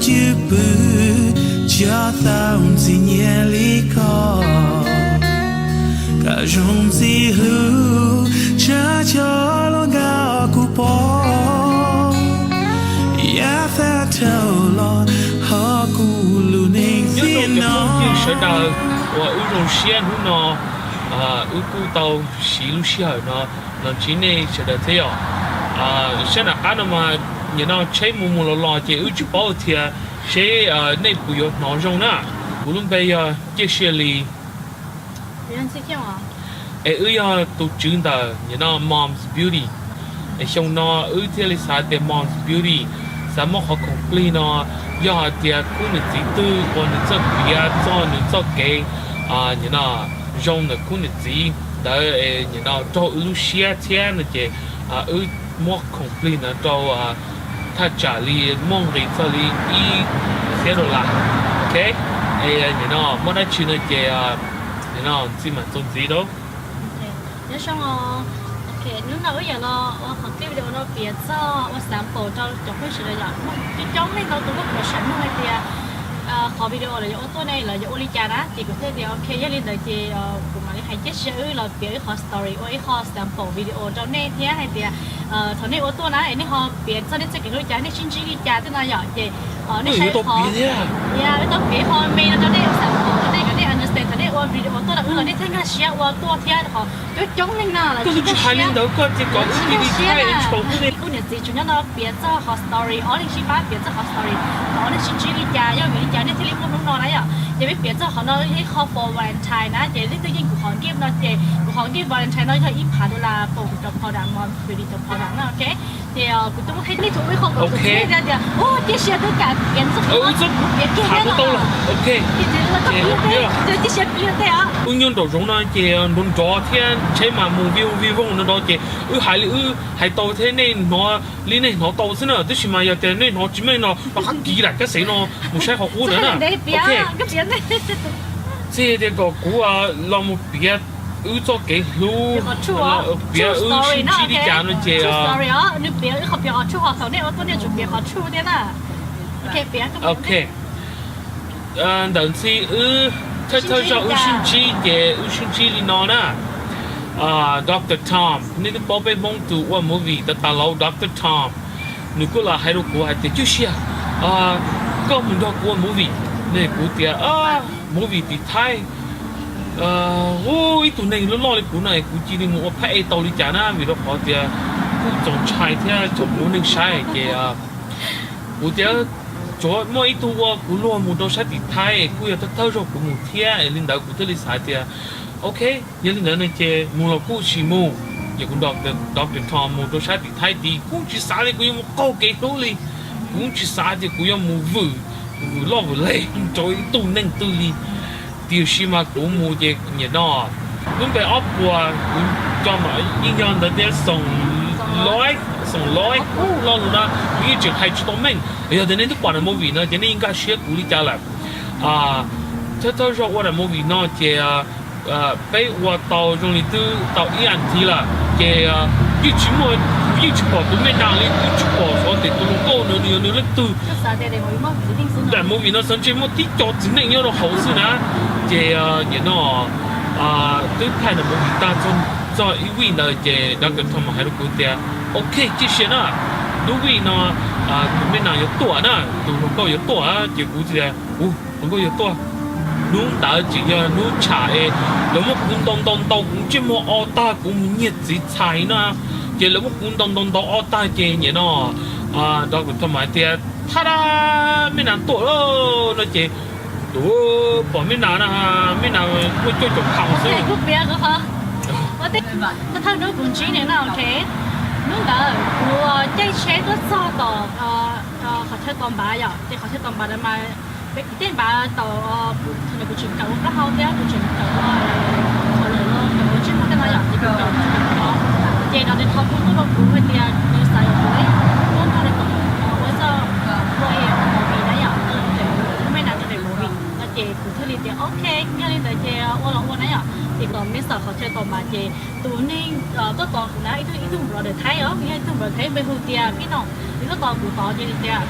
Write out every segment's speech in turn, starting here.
Ywj pw, tsis tau ntxim nyiam li koj, koj zoo ntxim hlub, tsa cov hluas nkauj kuv pom, yav tag dhau los ho kuv lub neej thiab no. Sawv daws uas wb zoo siab hnub no, wb kuj tau siv lub sij hawm no los ntsib nej sawv daws thiab yom. Sab nram qab no mas nim no tsheb mus mus los los ces wb tsis paub tias seb nej puas yuav hnov zoo na. Kuv lub npe yog Ciaj Sia Lis, es wb yog tus tswv ntawm nim no Mom's Beauty. Es xyoo no wb thiaj li xav tias Mom's Beauty, xav muab qhov khoom plig no, yog hais tias khub niam txiv twg uas nws txawj piav txog nws txoj kev nim no zoo ntawm khub niam txiv ntawd es nim no raug wb lub siab thiab no ces wb muab khoom plig ntawd rau thaj tsam li muaj nqis txog li ib txhiab dollar. Ok, es nim no muaj dab tsi no ces nim no ntxiv mam txuas ntxiv rau. Nyob zoo, ok, hnub no wb yuav los ua qhov clip video no piav txog ua sample rau cov phooj ywg sawv daws yom. Muaj coob coob leej ntau tus kuj puas xav mloog hais tias qhov video lawv yuav ua tuaj ne lawv yuav ua li cas na, ces kuv thiaj tias ok, yog li ntawd ces kuv mam li hais Ciaj Sia wb los piav ib qhov story ua ib qho sample video rau nej thiab hais tias thaum nej ua tuaj na es nej ho piav txog nej txoj kev hlub li cas, nej sib ntsib li cas tej no yom, ces nej saib qhov, wb tau piav qhov me no rau nej ua sample rau nej kom nej understand thaum nej ua video tuaj rau wb los nej thiaj nkag siab ua tuaj thiab qhov coob coob leej no lawv tsis nkag siab, lawv tsis nkag siab na. Kuv niam txiv tseem nyob no piav txog qhov story, ob leeg sib pab piav txog qhov story, ob leeg sib ntsib li cas, yog vim li cas nej thiaj li muaj hnub no na yom. Ces peb piav txog qhov no ib qho for Valentine na, ces leej twg yeej kuv qhov gift no ces kuv qhov gift Valentine no yog ib phav dollar foom cov product, Mom's Beauty cov product na, ok. Ces kuv twb muab qhia nej txhua ib qho kom tias Ciaj Sia twb kam piav txog kuv piav kiag thiab no. Ces Ciaj Sia piav tej os. Wb nyob nraum zoov no ces nrov nrov thiab tsheb mas mus vij voog vij voog no nrov ces wb hais li wb hais tau thiab nej hnov li nej hnov tau xwb na, tab sis mas yog tias nej hnov tsis meej no rov qab kiv daim kab xev no mus saib qhov qub ntawd na. Ok, txij tias kom kuv los mus piav wb txoj kev hlub, piav wb sib ntsib li cas no ces ok. Ntawm ntxhi wb thawj thawj zaug wb sib ntsib ces wb sib ntsib li no na. Doctor Tom, nej twb paub peb Hmoob tus ua movie tas tas laus Doctor Tom, nws kuj los hais rau kuv hais tias Ciaj Sia, koj mus nrog kuv ua movie ne. Kuv tias movie tim Thaib, ib tug neeg loj loj li kuv no es kuv cia li mus ua phab ej tau li cas na, vim rau qhov tias kuj txaus ntshai thiab txaus hlub neeg saib ces kuv tias tsuav muaj ib tug ua kuv luag mus rau sab tim Thaib es kuj yog thawj thawj zaug kuv mus thiab es li ntawd kuv thiaj li xav tias ok, yog li ntawd no ces mus los kuj sim mus. Ces kuv nrog Doctor Tom mus rau sab tim Thaib tid, kuv tsis xav tias kuv yuav mus qaug kev hlub li, kuv tsis xav tias kuv yuav mus vwm, vwm loj vwm leg rau ib tug neeg twg li. Tiam sis mas kuv mus ces nim no lub npe ob puas kuv coj mas yeej yog ntawd tias Xoom Loib, Xoom Loib lo lus no kuv yeej tseem hais tsis tau meej. Yog tias nej twb pom daim movie no ces nej yeej nkag siab kuv li cas lawm. Thawj thawj zaug ua daim movie no ces peb ua tau zoo li twb tau ib as thiv lawm ces yeej tsis muaj, kuv yeej tsis pom tus me nas li, kuv tsis pom xyov tias tus hluas nkauj no nws yog nws leej twg. Daim movie no xav ntshe muaj tib co txiv neej nyob rau hauv xwb na. Ces nim no twb thaij daim movie tag txog ib week ntawd ces Doctor Tom hais rau kuv tias ok, Ciaj Sia na, hnub week no tus me nas yuav tuaj na, tus hluas nkauj yuav tuaj. Ces kuv tias u, hluas nkauj yuav tuaj. Hnub ntawd tseem yog hnub tsham es lawv muab kuv ntaus ntaus ntaus kuv ntsej muag o tag, kuv mus nyiag txiv txhais na, ces lawv muab kuv ntaus ntaus ntaus o tag ces nim no Doctor Tom hais tias thaj dab, me nas tuaj lawm no ces tus pom me nas na, me nas muaj cuaj caum pound xwb. Thawj hnub kuv ntsib nws na, ok, hnub ntawd kuv caij tsheb tuaj txog tom qhov chaw tos npav yom, ces qhov chaw tos npav ntawd mas peb caij npav tau, thaum ntawd kuv tseem kawm ua plaub hau thiab kuv tseem kawm ua, thaum lawm los kawm ua ntsej muag tej no yom, ces kuv kawm tsis kawm tau. Ces Doctor Tom kuj tuaj nug kuv hais tias nws xav yuav kuv tuaj nrog nws koom ua txoj movie na yom, me nas rau daim movie no ces kuv thiaj li tias ok, yog li ntawd ces ua los ua na yom. Ces tom me xaum qhov chaw tos npav ces tus neeg tuaj tos kuv na ib tug, ib tug brother Thaib os, yog ib tug brother Thaib npe hu tias Pij Noom, nws tuaj tos kuv tod ces nws tias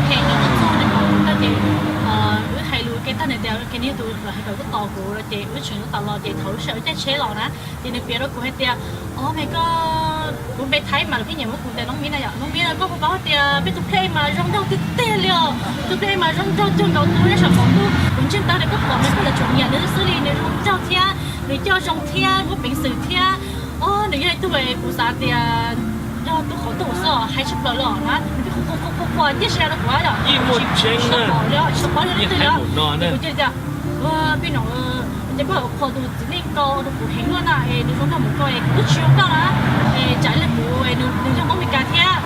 Ces nws tuaj txog nws, ces wb hais lus ua ke tag nws tias, ok, nws yog tus hais kom wb tos kuv no ces wb tseem tos los ces thaum lub sij hawm wb caij tsheb los na, ces nws piav rau kuv hais tias, o, me koj, kuv npe Thaib mas lawv pheej nyiam hu kuv tias Noob Mib na yom, Noob Mib na, koj puas paub tias peb tus phej mas zoo nraug tiag tiag li os, tus phej mas zoo nraug cuag nkaus tus nyob saum qaum ntuj, kuv ntseeg tau tias koj pom nws koj yuav tsum nyiam nws xwb li, nws zoo nraug thiab nws coj zoo thiab muaj peev xwm thiab. O, nws yog ib tug kuv xav tias yog tus qhov tuaj xwb, hais tshaj plaws li os na, nws pheej qhuas qhuas qhuas qhuas ciaj sia rau kuv yom, tsis tau pom li, tsis tau pom li, kuv cia li tias, pib no, ces koj qhuas tus txiv neej ko rau kuv heev luaj na es nws zoo nraug mus ko es kuv twb tsis zoo nraug na, es tsam li kuv nws yog Hmoob Meskas thiab,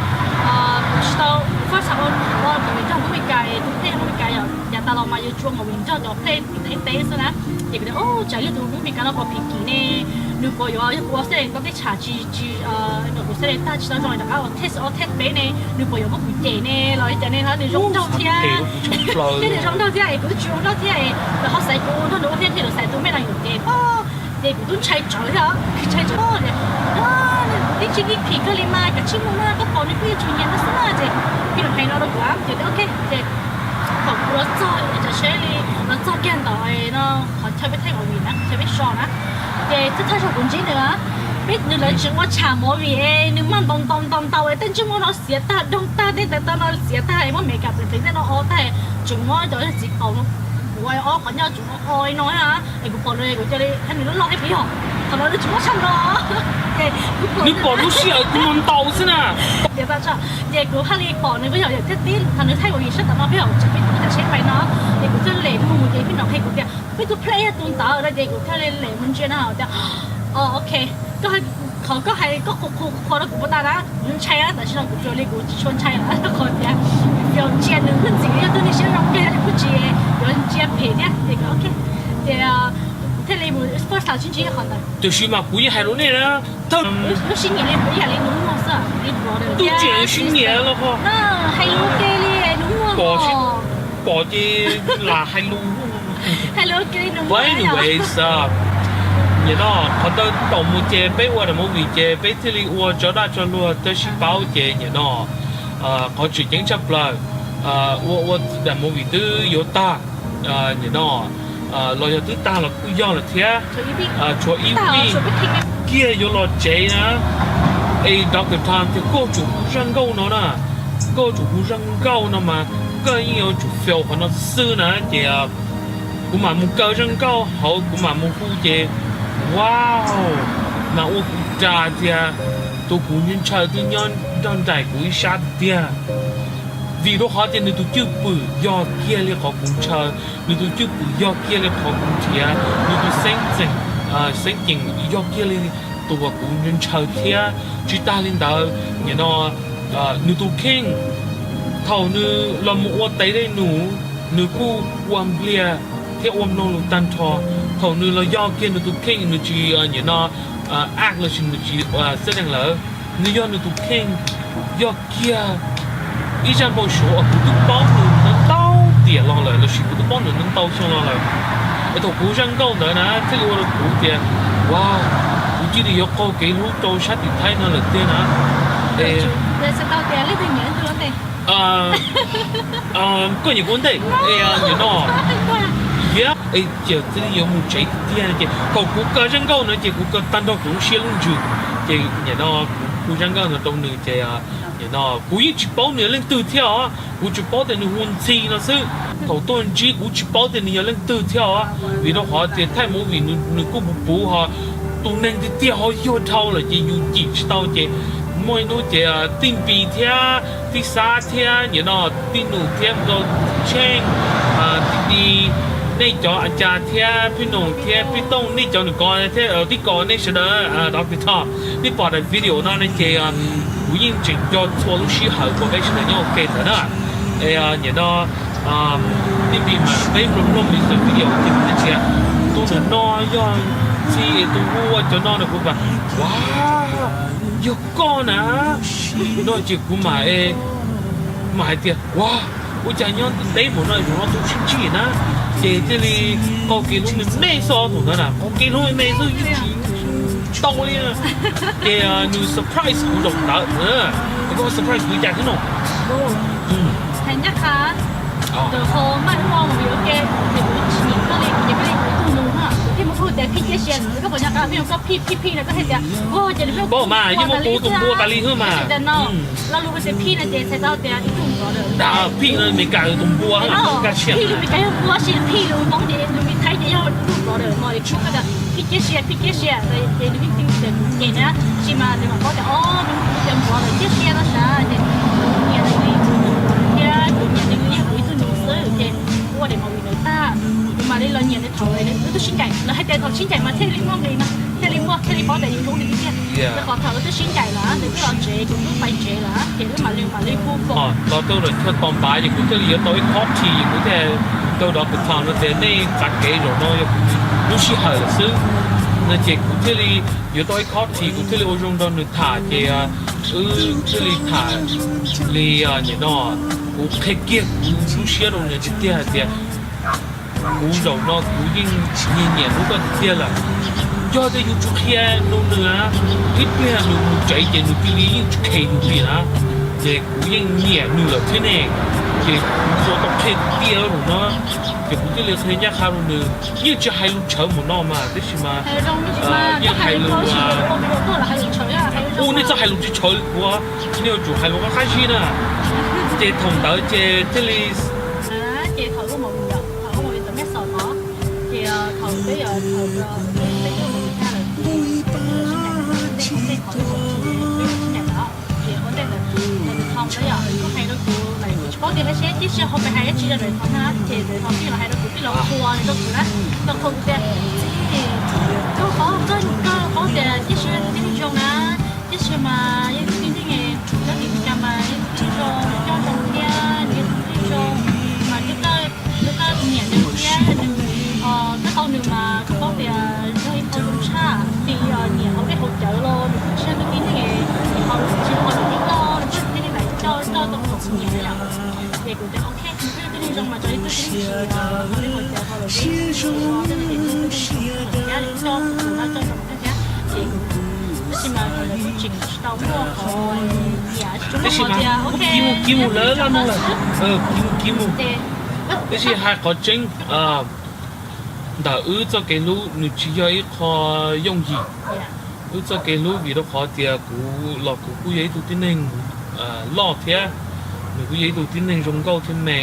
kuv tsis tau, kuv first time ua nws yog Hmoob Meskas es tus phej Hmoob Meskas yom, yav tas los mas yuav tsum ua movie nrog cov phej teb teb xwb na. Ces kuv tias, tsam li tus Hmoob Meskas no puas phim kim ne, nws puas yuav, yog kuv ua xab les tau tej tsham tsis, tsis, kuv xab les tag tsis tau zoo rov qab ua test ob teg peb ne, nws puas yuav muab kuv cem ne los li cas ne, nws zoo nraug thiab, thiab nws zoo nraug thiab es kuv twb tsis zoo nraug thiab es lawv ho xaiv kuv nrog nws ua thiab, thiab lawv xaiv tus me no yus ces, ces kuv twb ntshai tsawv thiab, ntshai tsawv tias, tib tsis ib phim kawg li mas kav tsij mus na, koj pom nws kuj yuav tsum nyiam no xwb na, ces pib los hais no rau kuv ces ok ces thaum kuv los txog tsam seb li los txog kiag ntawm no qhov chaw peb thaij movie na, qhov chaw peb so na, ces thawj thawj zaug kuv ntsib nws, peb nws lawv tseem ua tsham movie es nws maj ntaus ntaus ntaus ntaus es tej ntsej muag no xiav tag, doog tag, tej tais taw no xiav tag es muab Meskas pleev pleev tej no o tag, tseem muab cov txiv qaum kuv ob qhov nyob tseem o o li no na, es kuv pom nws kuv cia li, nws loj loj thiab peb yog, qhov no nws tsis muab tshaj no, ces kuv pom nws pom lub sij hawm kuv mus ntaus xwb na. Ces kuv thiaj li pom nws peb yog yawm thiab tib thaum nws thaij movie sab tom no peb yog tsam peb tus cam seb pais no, ces kuv thiaj li mus ces peb nrog qhia kuv tias peb tus phej yog tus ntawd no ces kuv thiaj li mus ntsia no tias, ok, qhov koj hais koj qhuas qhuas qhuas rau kuv puas tas na, kuv ntshai na, tam sim no kuv tsuas li kuv tsis tshua ntshai lawm qhov tias yog ntsia nws hwj ntxim yog tus neeg siab zoo kawg kuj tsis yuav ntsia phem thiab ces ok, ces thiaj li mus first time sib ntsib qhov ntawd. Tiam sis mas kuv yeej hais rau nej na, thawj lub sib nyiam li kuv ib yam li nus muag xwb, tub tseem sib nyiam los ho hais lus ua ke li nus muag, pom ces lam hais lus, hais lus ua ke li nus muag. Nim no qhov ntawd thaum mus ces peb ua daim movie ces peb thiaj li ua tso dag tso luag thiaj sib paub ces nim no qhov tseem ceeb tshaj plaws, ua ua daim movie twb yuav tag, nim no los yog twb tag los kuj yog lawm thiab, tshuav ib vij kiag yuav los tsev na. Es Doctor Tom tias koj tsum hu zaj nkauj no na, koj tsum hu zaj nkauj no mas koj yeej yuav tsum fail qhov no xwb na ces kuv mam mus kaw zaj nkauj hauv kuv mam mus hu ces, wow, mas ua kuv ras tias tus kuv ntshaw twb nyob nrog nraim kuv ib sab tiag. Vim rau qhov tias nws tus cwj pwm yog kiag li qhov kuv ntshaw, nws tus cwj pwm yog kiag li qhov kuv nrhiav, nws tus xeeb txeem, xeeb ceem yog kiag li tus uas kuv ntshaw thiab. Tsis tas li ntawd, nim no nws tus kheej, thaum nws los mus ua tes dej num, nws kuj ua npliag thiab ua mloog lus tag nrho. Thaum nws los yog kiag nws tus kheej, nws tsis nim no act lossis nws tsis xab dees lawm, nws yog nws tus kheej, yog kiag ib zaj npau suav uas kuv twb paub nws ntau tiam los lawm lossis kuv twb paub nws ntau xyoo los lawm. Es thaum kuv zaj nkauj ntawd na thiaj li ua rau kuv tias, wow, kuv cia li yuav qaug kev hlub rau sab tim Thaib no lawm tiag na. Koj nyiam kuv ntej, nim no, yog, es cia li yuav mus tsev tiag ces thaum kuv kaw zaj nkauj no ces kuv kaw tag nrho kuv lub siab lub ntsws, ces nim no kuv hu zaj nkauj no rau nws ces nim no kuv yeej tsis paub nws yog leej twg thiab os, kuv tsuas paub tias nws hu Ntxhi no xwb. Thaum tuaj ntsib kuv tsis paub tias nws yog leej twg thiab os, vim rau qhov tias thaij movie nws kuj puv puv ho, tus neeg tiag tiag ho yuag dhau lawm ces yus cim tsis tau ces muaj ib hnub ces Tij Npis thiab Tij Xab thiab nim no Tij Nus thiab Nkauj Tsheej, Tij Di, nej cov a cas thiab Phij Noom thiab Phij Tooj, nej cov nws ko thiab tib ko nej sawv daws, Doctor Tom, nej pom daim video no ne ces kuv yeej tseem nco txhua lub sij hawm uas peb sawv daws nyob ua ke ntawd na. Es nim no Tij Npis mas peb mloog mloog nws video ces kuv thiaj tias tus ntawm no yog Ntxhi, tus hu ua cov no na, kuv mas, wow, yog koj na no ces kuv mam, mam hais tias, wow, ua cas nyob ntev npaum no zaum no tus sib ntsib na, ces thiaj li qaug kev hlub me me xwb, thaum ntawd na qaug kev hlub me me xwb, yeej tsis tau li. Ces nws surprise kuv zaum ntawd, koj surprise kuv cas thiab no? Ho maj ua mus yuav ke, ces kuv tsis nyiam koj li, ces koj li kuv ib tug nus na, kuv thiaj muab hu tias Phij Ciab Sia, koj puas nco qab pheej hu koj Phij Phij Phij no koj thiaj tias, ua ces nws pheej ua tus npua tas li xwb mas. Lo lus tias Phij no ces txhais tau tias ib tug npua lawm. Phij no Meskas tus npua, Phij no Meskas yog npua, tab sis Phij lus Hmoob ces lus Thaib ces yog ib tug npua lawm no, es kuv hu tias Phij Ciab Sia, Phij Ciab Sia, ces nws yeej tseem nyiam na, tab sis mas nws mam paub tias, o, nws hu tias npua lawm, Ciab Sia no sav, ces kuv nyiam nws li kuv tus npua thiab kuv nyiam nws li kuv ib tug nus xwb, ces kuv ua daim movie ntawd tag, kuv mam li los nyiam nws thaum wb twb sib ncaim, lawv hais tias thaum sib ncaim mas thiaj li muaj nqis no, thiaj li muaj, thiaj li paub tias yus hlub nws tiag tiag. Rau qhov thaum wb twb sib ncaim lawm, nws twb los tsev, kuv twb pais tsev lawm, ces wb mam li, mam li hu kom los tau los chaw tos npav, ces kuv thiaj li yuav tau ib khob thi, ces kuv thiaj tau dov kuv thaum no tias nej txav kev zaum no yog kuv lub sij hawm lawm xwb no, ces kuv thiaj li yuav tau ib khob thi, kuv thiaj li ua zoo nrog nws tham, ces wb thiaj li tham li nim no, kuv qhia kiag kuv lub siab rau nws tiag tiag hais tias kuv zaum no kuv yeej nyiam nyiam hlub koj tiag tiag lawm. Yog tias yus tsis qhia rau nws, ib pliag nws mus tsev ces nws cia li yeej tsis qhia yus li na, ces kuv yeej nyiam nws lawm thiab ne, ces kuv tau qhia tiag zaum no, ces kuv thiaj li qhia ncaj qha rau nws, yeej tsis hais lus tshawv mus no mas, tab sis mas yeej hais lus, u, nej txhob hais lus tsis tshawv li kuv, nej yuav tsum hais lus qab qab zib na, ces thaum ntawd ces thiaj li ces thaum lub movie, thaum lub movie tau mej xaus no, ces thaum peb yog thaum peb tuaj movie tag lawm, ces ua ntej ntawd, tus thoo na yom, kuj hais rau kuv lawm, kuv tsis paub tias hais seb tib si ho pes hais dab tsi rau daim thoo na, ces daim thoo pheej los hais rau kuv, pheej los qhuas rau kuv na, los qhuas kuv tias, koj paub, koj paub tias tib si yog tus tib neeg zoo na, tib si mas yog tus tib neeg, koj tus cas mas yog tus tib neeg zoo, nws coj zoo thiab nws yog tus tib neeg zoo, mas thiab koj, koj nyiam nws thiab nws, koj tau nws mas koj paub tias yog ib qho zoo tshaj, vim nyiam hauv dej hauv cawv los nws kuj tsis yog tus tib neeg, nyiam hauv tsis yog hauv tus tib los nws kuj tib neeg lawm coj, coj tau qhov kuv nyiam yom. Ces kuv tias ok, nws kuj yog tib neeg zoo mas tso ib tug tib neeg tsis hauv dej hauv cawv hauv lawm, thiab nws coj kuv no coj zoo thiab thiab, ces tab sis mas kuv kuj tsis, kuj tsis tau muaj qhov nyiam, tsuas muaj qhov tias ok, kib mus lawm, kib mus kib mus, tab sis hais qhov tseeb, ntawm wb txoj kev hlub nws tsis yog ib qho yooj yim. Wb txoj kev hlub vim rau qhov tias kuv los kuv kuj yog ib tug tib neeg loj thiab, nws kuj yog ib tug tib neeg zoo nkauj thiab me,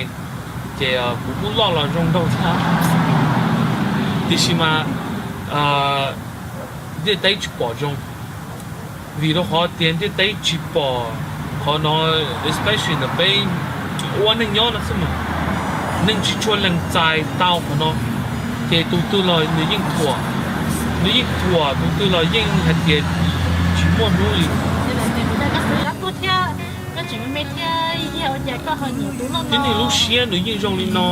ces kuv kuj loj los zoo nraug thiab. Tiam sis mas ntiaj teb tsis pom zoo, vim rau qhov tias ntiaj teb tsis pom qhov no, especially ntawm peb ua neej nyob no xwb mas, neeg tsis tshua lees txais tau qhov no, ces tus twg los nws yeej thuam, nws yeej thuam, tus twg los yeej hais tias tsis muaj hnub li. Tib neeg lub siab nws yeej zoo li no.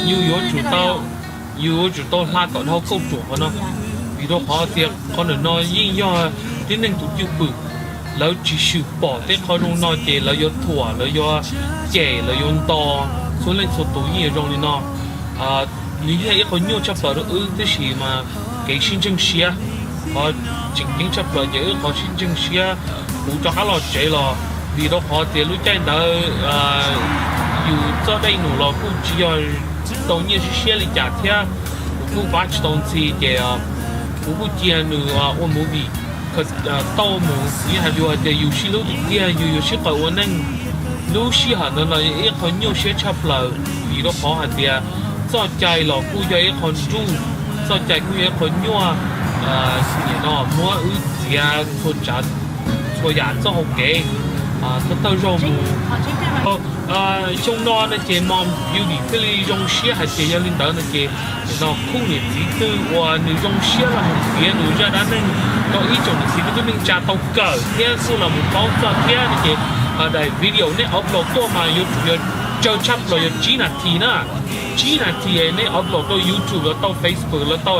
Yus yuav tsum tau, yus yuav tsum tau hla kom dhau kauj ruam qhov no, vim rau qhov tias qhov ntawm no yeej yog tib neeg tus cwj pwm, lawv tsis swm pom tej qhov zoo no ces lawv yuav thuam, lawv yuav cem, lawv yuav nto, txhua leej txhua tus yeej yuav zoo li no. Nws yog ib qho nyuaj tshaj plaws rau wb tib si mas kev sib ntseeg siab, qhov tseem ceeb tshaj plaws ces wb qhov sib ntseeg siab. Kuv rov qab los tsev los vim rau qhov tias lub caij ntawd yus txoj dej num los kuj tsis yog tau nyiaj siab siab li cas thiab, kuv kuj pab tsis tau ntxhi ces kuv kuj cia nws ua movie tau mus. Yus hais tias yus sib hlub tiag tiag yus yuav sib qawm ua neej. Lub sij hawm ntawd los ib qho nyuaj siab tshaj plaws vim rau qhov hais tias txoj cai los kuj yog ib qho nruj, txoj cai kuj yog ib qho nyuaj, nim no muab wb txiav txhua tsav txhua yam txoj hau kev thawj thawj zaug mus. Xyoo no no ces Mom Beauty thiaj li zoo siab hais tias yog li ntawd no ces nim no khub niam txiv twg uas nws zoo siab los mus piav nws zaj dab neeg rau ib tsoom niam txiv kwv tij neej tsa tau kawm thiab kuj los mus paub txog thiab no ces daim video nej upload tuaj mas yuav tsum yog tsawg tshaj plaws yog tsib nas this na. Tsib nas this nej upload rau YouTube los tau Facebook los tau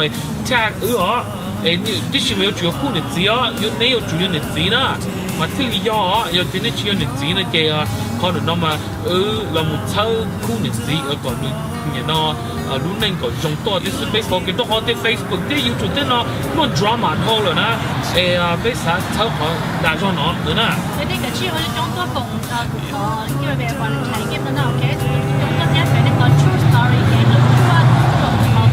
tag wb os. Tiam sis mas yuav tsum yog khub niam txiv os, neb yuav tsum yog niam txiv na mas thiaj li yog os. Yog tias nej tsis yog niam txiv no ces Qhov ntawm no mas wb los mus txhawb khub niam txiv kom nws nim no lub neej kom zoo tuaj thiab xwb. Peb pom kev rau qhov tias Facebook thiab YouTube thiab no muaj drama dhau lawm na, es peb xav txhawb qhov dag zog no ntawd na. Coob tuaj thiab peb nej qhov true story kev hlub tuaj rau kuv qhov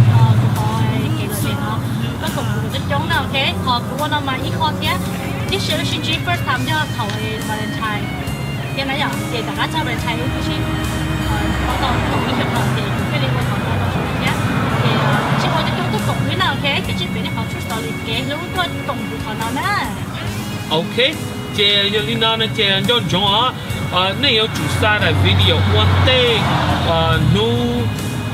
kev lom zem no, koj koom kuv coob coob na, ok. Qhov kuv ua no mas ib qho thiab, tiam sis wb sib ntsib first time nyob thaum Valentine thiab na yom, ces tom qab txog Valentine wb twb sib paub tau ib xyoos no ces kuv thiaj li ua qhov no rau thiab. Ces tsis ua coob coob tuaj koom wb na, ok. Ces sib pem nej qhov true story kev hlub tuaj koom kuv qhov no na. Ok, ces yog li no no ces nco ntsoov os, nej yuav tsum xa daim video ua ntej hnub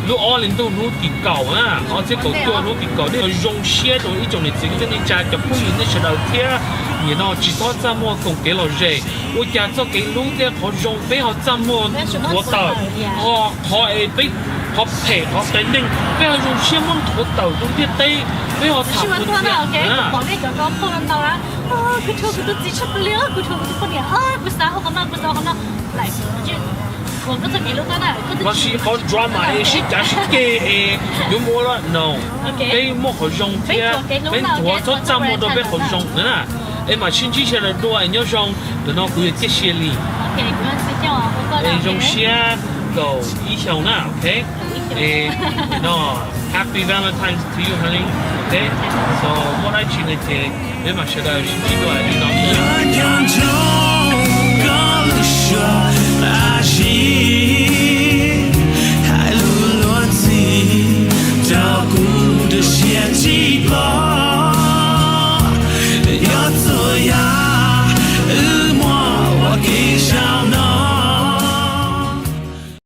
lub ob hlis ntuj hnub tim kaum na, ob txhiab kaum cuaj hnub tim kaum, nej yuav zoo siab rau ib tsoom niam txiv kwv tij neej tsa cov phooj ywg nej sawv daws thiab. Nim no tsis txhob txaj muag koom kev lom zem, ua cas txoj kev hlub thiab qhov zoo peb ho txaj muag nthuav tawm, ho qhov es peb qhov phem qhov qias neeg peb ho zoo siab muab nthuav tawm rau ntiaj teb, peb ho tham ua ntxias na. Kuv rhuav kuv tus txiv tshaj plaws li, kuv rhuav kuv tus poj niam, kuv xav ua qhov no, kuv xav ua qhov no, lossis qhov drama es sib cav sib ceg es yuav mus ua no, peb muaj qhov zoo thiab peb nthuav txhob txaj muag rau peb qhov zoo na. Es mam sib ntsib sawv daws dua es nyob zoo, ntawm no kuv yog Ciaj Sia Lis. Es zoo siab kaum ib xyoos na, ok. Es no, happy Valentine's to you, honey. Ok, so muaj dab tsi no ces peb mam sawv daws sib ntsib dua li no xwb.